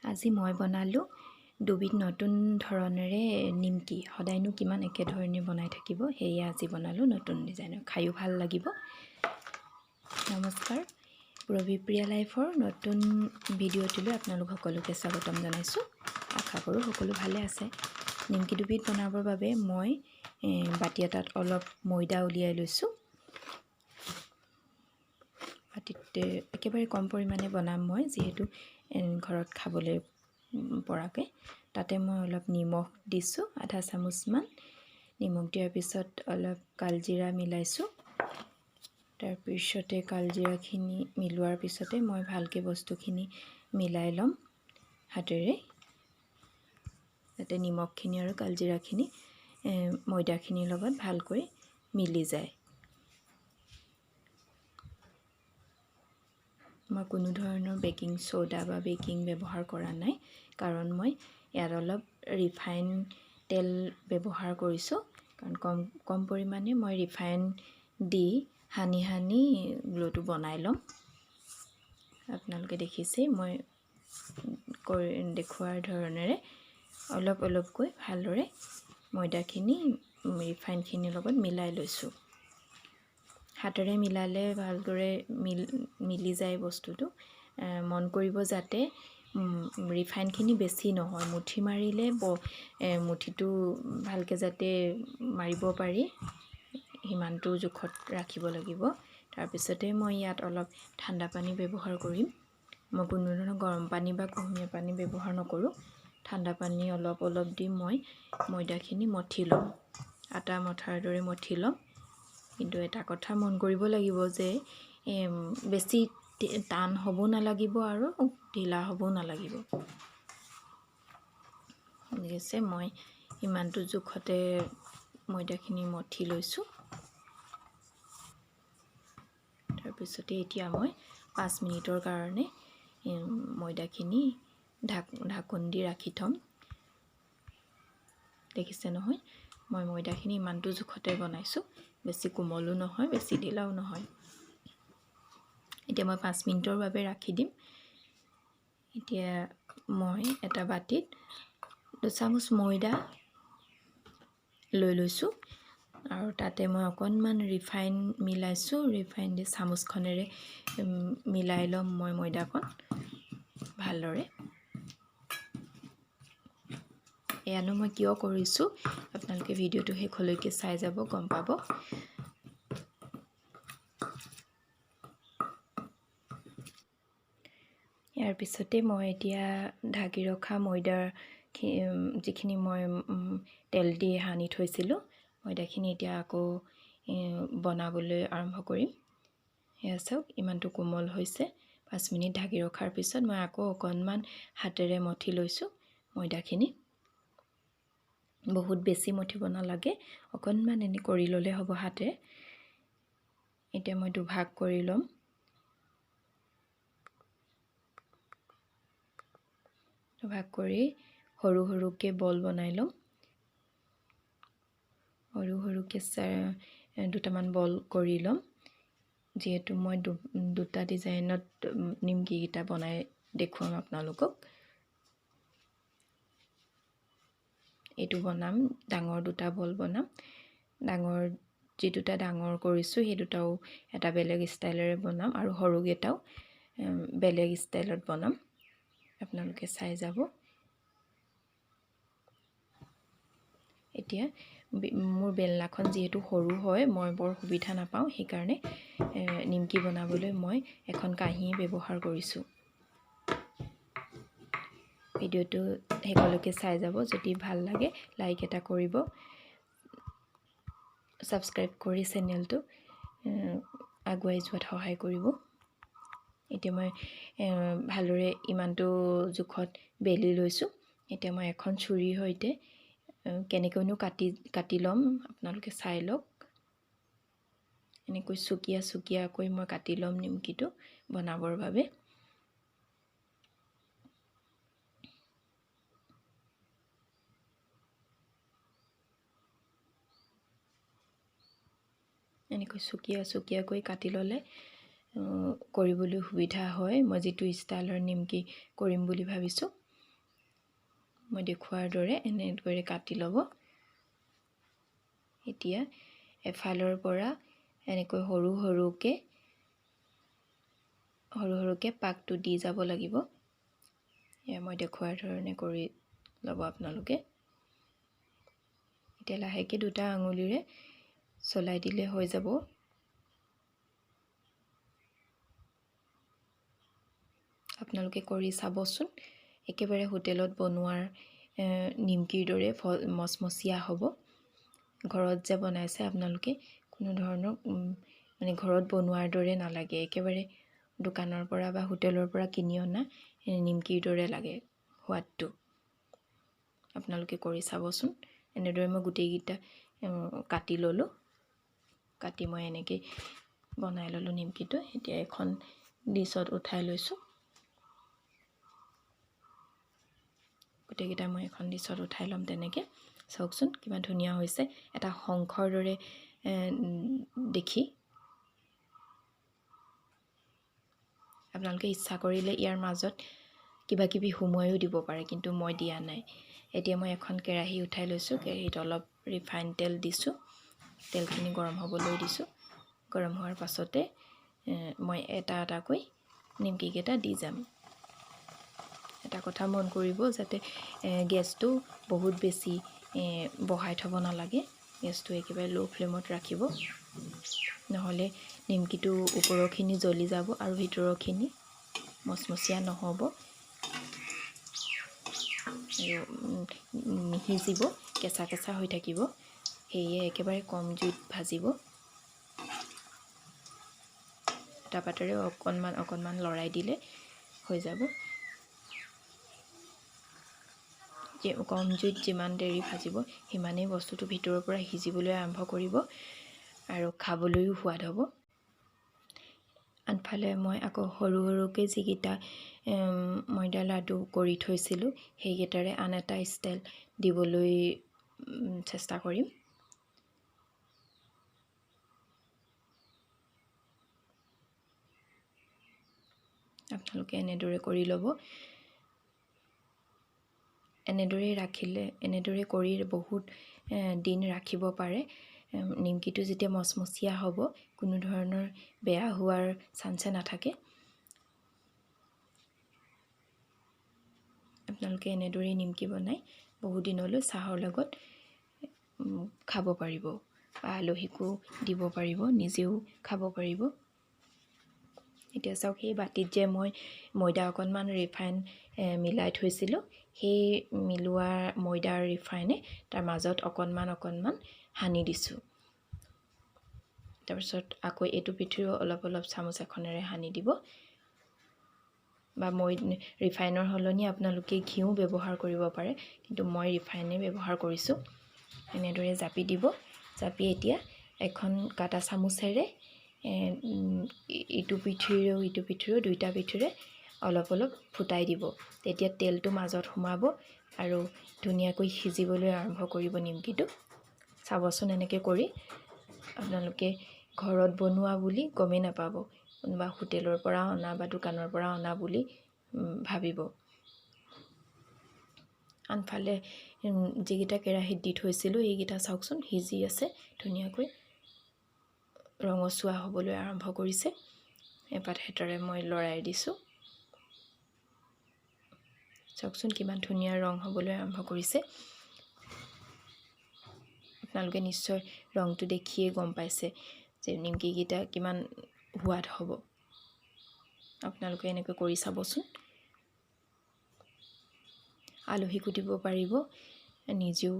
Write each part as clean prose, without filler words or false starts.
আজি মই বনালোঁ দুবিধ নতুন ধৰণেৰে নিমকি। সদায়নো কিমান একেধৰণে বনাই থাকিব, সেয়ে আজি বনালোঁ নতুন ডিজাইনৰ, খায়ো ভাল লাগিব। নমস্কাৰ, পূৰবী প্ৰিয়া লাইফৰ নতুন ভিডিঅ'টোলৈ আপোনালোক সকলোকে স্বাগতম জনাইছোঁ। আশা কৰোঁ সকলো ভালে আছে। নিমকি দুবিধ বনাবৰ বাবে মই বাতি এটাত অলপ ময়দা উলিয়াই লৈছোঁ। বাতিত একেবাৰে কম পৰিমাণে বনাম মই, যিহেতু ঘৰত খাবলৈ পৰাকৈ। তাতে মই অলপ নিমখ দিছোঁ, আধা চামুচমান। নিমখ দিয়াৰ পিছত অলপ কালজিৰা মিলাইছোঁ। তাৰপিছতে কালজিৰাখিনি মিলোৱাৰ পিছতে মই ভালকৈ বস্তুখিনি মিলাই ল'ম হাতেৰে, যাতে নিমখখিনি আৰু কালজিৰাখিনি ময়দাখিনিৰ লগত ভালকৈ মিলি যায়। মই কোনো ধৰণৰ বেকিং চ'ডা বা বেকিং ব্যৱহাৰ কৰা নাই, কাৰণ মই ইয়াত অলপ ৰিফাইন তেল ব্যৱহাৰ কৰিছোঁ। কাৰণ কম কম পৰিমাণে মই ৰিফাইন দি সানি সানি গ্ল'টো বনাই ল'ম। আপোনালোকে দেখিছেই মই কৰি দেখুওৱাৰ ধৰণেৰে অলপ অলপকৈ ভালদৰে ময়দাখিনি ৰিফাইনখিনিৰ লগত মিলাই লৈছোঁ। হাতেৰে মিলালে ভালদৰে মিলি যায় বস্তুটো। মন কৰিব যাতে ৰিফাইনখিনি বেছি নহয়, মুঠি মাৰিলে মুঠিটো ভালকৈ যাতে মাৰিব পাৰি সিমানটো জোখত ৰাখিব লাগিব। তাৰপিছতে মই ইয়াত অলপ ঠাণ্ডা পানী ব্যৱহাৰ কৰিম। মই কোনো ধৰণৰ গৰম পানী বা কুহুমীয়া পানী ব্যৱহাৰ নকৰোঁ। ঠাণ্ডা পানী অলপ অলপ দি মই ময়দাখিনি মঠি ল'ম, আটা মঠাৰ দৰে মঠি ল'ম। কিন্তু এটা কথা মন কৰিব লাগিব যে বেছি টান হ'ব নালাগিব আৰু ঢিলা হ'ব নালাগিব। ঠিক আছে, মই ইমানটো জোখতে ময়দাখিনি মঠি লৈছোঁ। তাৰপিছতে এতিয়া মই 5 মিনিটৰ কাৰণে ময়দাখিনি ঢাকোন দি ৰাখি থ'ম। দেখিছে নহয়, মই ময়দাখিনি ইমানটো জোখতে বনাইছোঁ, বেছি কোমলো নহয়, বেছি ঢিলাও নহয়। এতিয়া মই 5 মিনিটৰ বাবে ৰাখি দিম। এতিয়া মই এটা বাতিত 2 চামুচ ময়দা লৈ লৈছোঁ আৰু তাতে মই অকণমান ৰিফাইন মিলাইছোঁ। ৰিফাইন দি চামুচখনেৰে মিলাই ল'ম মই ময়দাকণ ভালদৰে। এয়ানো মই কিয় কৰিছোঁ, আপোনালোকে ভিডিঅ'টো শেষলৈকে চাই যাব, গম পাব। ইয়াৰ পিছতে মই এতিয়া ঢাকি ৰখা ময়দাৰ যিখিনি মই তেল দি সানি থৈছিলোঁ, ময়দাখিনি এতিয়া আকৌ বনাবলৈ আৰম্ভ কৰিম। এয়া চাওক, ইমানটো কোমল হৈছে। 5 মিনিট ঢাকি ৰখাৰ পিছত মই আকৌ অকণমান হাতেৰে মঠি লৈছোঁ ময়দাখিনি। বহুত বেছি মঠিব নালাগে, অকণমান এনে কৰি ল'লে হ'ব হাতেৰে। এতিয়া মই দুভাগ কৰি ল'ম। দুভাগ কৰি সৰু সৰুকৈ বল বনাই ল'ম। সৰু সৰুকৈ দুটামান বল কৰি ল'ম। যিহেতু মই দুটা ডিজাইনত নিমকিকেইটা বনাই দেখুৱাম আপোনালোকক। এইটো বনাম, ডাঙৰ দুটা বল বনাম। ডাঙৰ যি দুটা ডাঙৰ কৰিছোঁ সেই দুটাও এটা বেলেগ ষ্টাইলেৰে বনাম আৰু সৰুকেইটাও বেলেগ ষ্টাইলত বনাম। আপোনালোকে চাই যাব। এতিয়া মোৰ বেলনাখন যিহেতু সৰু হয়, মই বৰ সুবিধা নাপাওঁ, সেইকাৰণে নিমকি বনাবলৈ মই এখন কাঁহী ব্যৱহাৰ কৰিছোঁ। ভিডিঅ'টো শেষলৈকে চাই যাব, যদি ভাল লাগে লাইক এটা কৰিব, ছাবস্ক্ৰাইব কৰি চেনেলটো আগুৱাই যোৱাত সহায় কৰিব। এতিয়া মই ভালদৰে ইমানটো জোখত বেলি লৈছোঁ। এতিয়া মই এখন চুৰিৰ সৈতে কেনেকৈনো কাটি কাটি ল'ম আপোনালোকে চাই লওক। এনেকৈ চুকীয়া চুকীয়াকৈ মই কাটি ল'ম নিমকিটো বনাবৰ বাবে। এনেকৈ চুকীয়া চুকীয়াকৈ কাটি ল'লে কৰিবলৈ সুবিধা হয়। মই যিটো ষ্টাইলৰ নিমকি কৰিম বুলি ভাবিছোঁ। মই দেখুওৱাৰ দৰে এনেদৰে কাটি ল'ব। এতিয়া এফালৰ পৰা এনেকৈ সৰু সৰুকৈ পাকটো দি যাব লাগিব। এয়া মই দেখুওৱাৰ ধৰণে কৰি ল'ব আপোনালোকে। এতিয়া লাহেকৈ দুটা আঙুলিৰে চলাই দিলে হৈ যাব। আপোনালোকে কৰি চাবচোন, একেবাৰে হোটেলত বনোৱাৰ নিমকিৰ দৰে মচমচীয়া হ'ব। ঘৰত যে বনাইছে আপোনালোকে কোনো ধৰণৰ মানে ঘৰত বনোৱাৰ দৰে নালাগে, একেবাৰে দোকানৰ পৰা বা হোটেলৰ পৰা কিনি অনা নিমকিৰ দৰে লাগে সোৱাদটো। আপোনালোকে কৰি চাবচোন। এনেদৰে মই গোটেইকেইটা কাটি ল'লোঁ। কাটি মই এনেকৈ বনাই ল'লোঁ নিমকিটো। এতিয়া এখন ডিছত উঠাই লৈছোঁ। গোটেইকেইটা মই এখন ডিছত উঠাই ল'ম তেনেকৈ। চাওকচোন কিমান ধুনীয়া হৈছে, এটা শংখৰ দৰে দেখি। আপোনালোকে ইচ্ছা কৰিলে ইয়াৰ মাজত কিবা কিবি সুমুৱাইও দিব পাৰে, কিন্তু মই দিয়া নাই। এতিয়া মই এখন কেৰাহী উঠাই লৈছোঁ। কেৰাহীত অলপ ৰিফাইন তেল দিছোঁ। তেলখিনি গৰম হ'বলৈ দিছোঁ। গৰম হোৱাৰ পাছতে মই এটা এটাকৈ নিমকিকেইটা দি যাম। এটা কথা মন কৰিব যাতে গেছটো বহুত বেছি বঢ়াই থ'ব নালাগে। গেছটো একেবাৰে ল' ফ্লেমত ৰাখিব, নহ'লে নিমকিটো ওপৰৰখিনি জ্বলি যাব আৰু ভিতৰৰখিনি মচমচীয়া নহ'ব আৰু নিসিজিব, কেঁচা কেঁচা হৈ থাকিব। সেয়ে একেবাৰে কম জুইত ভাজিব। এটা পাতেৰে অকণমান অকণমান লৰাই দিলে হৈ যাব। কম জুইত যিমান দেৰি ভাজিব সিমানেই বস্তুটো ভিতৰৰ পৰা সিজিবলৈ আৰম্ভ কৰিব আৰু খাবলৈও সোৱাদ হ'ব। আনফালে মই আকৌ সৰু সৰুকৈ যিকেইটা ময়দা লাডু কৰি থৈছিলোঁ সেইকেইটাৰে আন এটা ষ্টাইল দিবলৈ চেষ্টা কৰিম। আপোনালোকে এনেদৰে কৰি ল'ব। এনেদৰেই ৰাখিলে, এনেদৰে কৰি বহুত দিন ৰাখিব পাৰে। নিমকিটো যেতিয়া মচমচীয়া হ'ব কোনো ধৰণৰ বেয়া হোৱাৰ চান্সে নাথাকে। আপোনালোকে এনেদৰেই নিমকি বনাই বহুদিনলৈ চাহৰ লগত খাব পাৰিব বা আলহীকো দিব পাৰিব, নিজেও খাব পাৰিব। এতিয়া চাওক, সেই বাতিত যে মই ময়দা অকণমান ৰিফাইন মিলাই থৈছিলোঁ, সেই মিলোৱা ময়দা ৰিফাইনে তাৰ মাজত অকণমান অকণমান সানি দিছোঁ। তাৰপিছত আকৌ এইটো পিঠিও অলপ অলপ চামুচ এখনেৰে সানি দিব। বা মই ৰিফাইনৰ সলনি আপোনালোকে ঘিউ ব্যৱহাৰ কৰিব পাৰে, কিন্তু মই ৰিফাইনেই ব্যৱহাৰ কৰিছোঁ। এনেদৰে জাপি দিব। জাপি এতিয়া এখন কাটা চামুচেৰে ইটো পিঠিৰেও ইটো পিঠিৰেও দুইটা পিঠিৰে অলপ অলপ ফুটাই দিব। তেতিয়া তেলটো মাজত সোমাব আৰু ধুনীয়াকৈ সিজিবলৈ আৰম্ভ কৰিব নিমকিটো। চাবচোন এনেকৈ কৰি আপোনালোকে ঘৰত বনোৱা বুলি গমেই নাপাব, কোনোবা হোটেলৰ পৰা অনা বা দোকানৰ পৰা অনা বুলি ভাবিব। আনফালে যিকেইটা কেৰাহীত দি থৈছিলোঁ সেইকেইটা চাওকচোন সিজি আছে ধুনীয়াকৈ, ৰঙচুৱা হ'বলৈ আৰম্ভ কৰিছে। এপাত হেতাৰে মই লৰাই দিছোঁ। চাওকচোন কিমান ধুনীয়া ৰং হ'বলৈ আৰম্ভ কৰিছে। আপোনালোকে নিশ্চয় ৰংটো দেখিয়ে গম পাইছে যে নিমকিকেইটা কিমান সোৱাদ হ'ব। আপোনালোকে এনেকৈ কৰি চাবচোন। আলহীকো দিব পাৰিব, নিজেও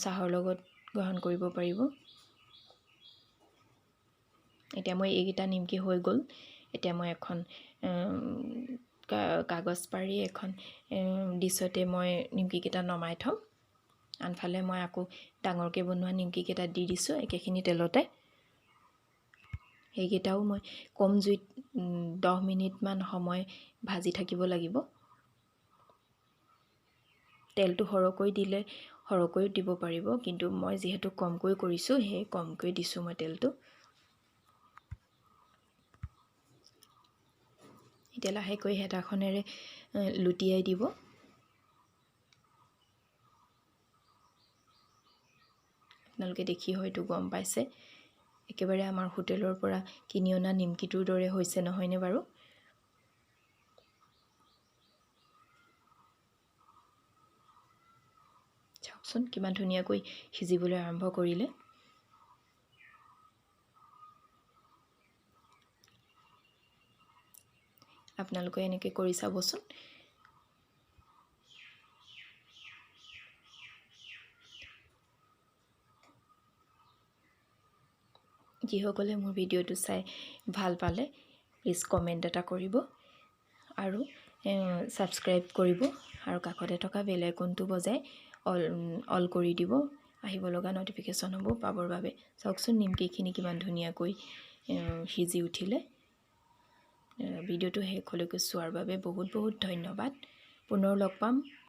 চাহৰ লগত গ্ৰহণ কৰিব পাৰিব। এতিয়া মই এইকেইটা নিমকি হৈ গ'ল। এতিয়া মই এখন কাগজ পাৰি এখন ডিছতে মই নিমকিকেইটা নমাই থ'ম। আনফালে মই আকৌ ডাঙৰকৈ বনোৱা নিমকিকেইটা দি দিছোঁ একেখিনি তেলতে। সেইকেইটাও মই কম জুইত 10 মিনিটমান সময় ভাজি থাকিব লাগিব। তেলটো সৰহকৈ দিলে সৰহকৈ দিব পাৰিব, কিন্তু মই যিহেতু কমকৈ কৰিছোঁ সেয়ে কমকৈ দিছোঁ মই তেলটো। এতিয়া লাহেকৈ হেতাখনেৰে লুটিয়াই দিব। আপোনালোকে দেখি হয়তো গম পাইছে, একেবাৰে আমাৰ হোটেলৰ পৰা কিনি অনা নিমকিটোৰ দৰে হৈছে নহয়নে বাৰু? চাওকচোন কিমান ধুনীয়াকৈ সিজিবলৈ আৰম্ভ কৰিলে। আপোনালোকে এনেকৈ কৰি চাবচোন। যিসকলে মোৰ ভিডিঅ'টো চাই ভাল পালে প্লিজ কমেণ্ট এটা কৰিব আৰু ছাবস্ক্ৰাইব কৰিব আৰু কাষতে থকা বেল আইকনটো বজাই অল অল কৰি দিব আহিব লগা ন'টিফিকেশ্যনসমূহ পাবৰ বাবে। চাওকচোন নিমকিখিনি কিমান ধুনীয়াকৈ সিজি উঠিলে। ভিডিঅ'টো শেষলৈকে চোৱাৰ বাবে বহুত বহুত ধন্যবাদ। পুনৰ লগ পাম।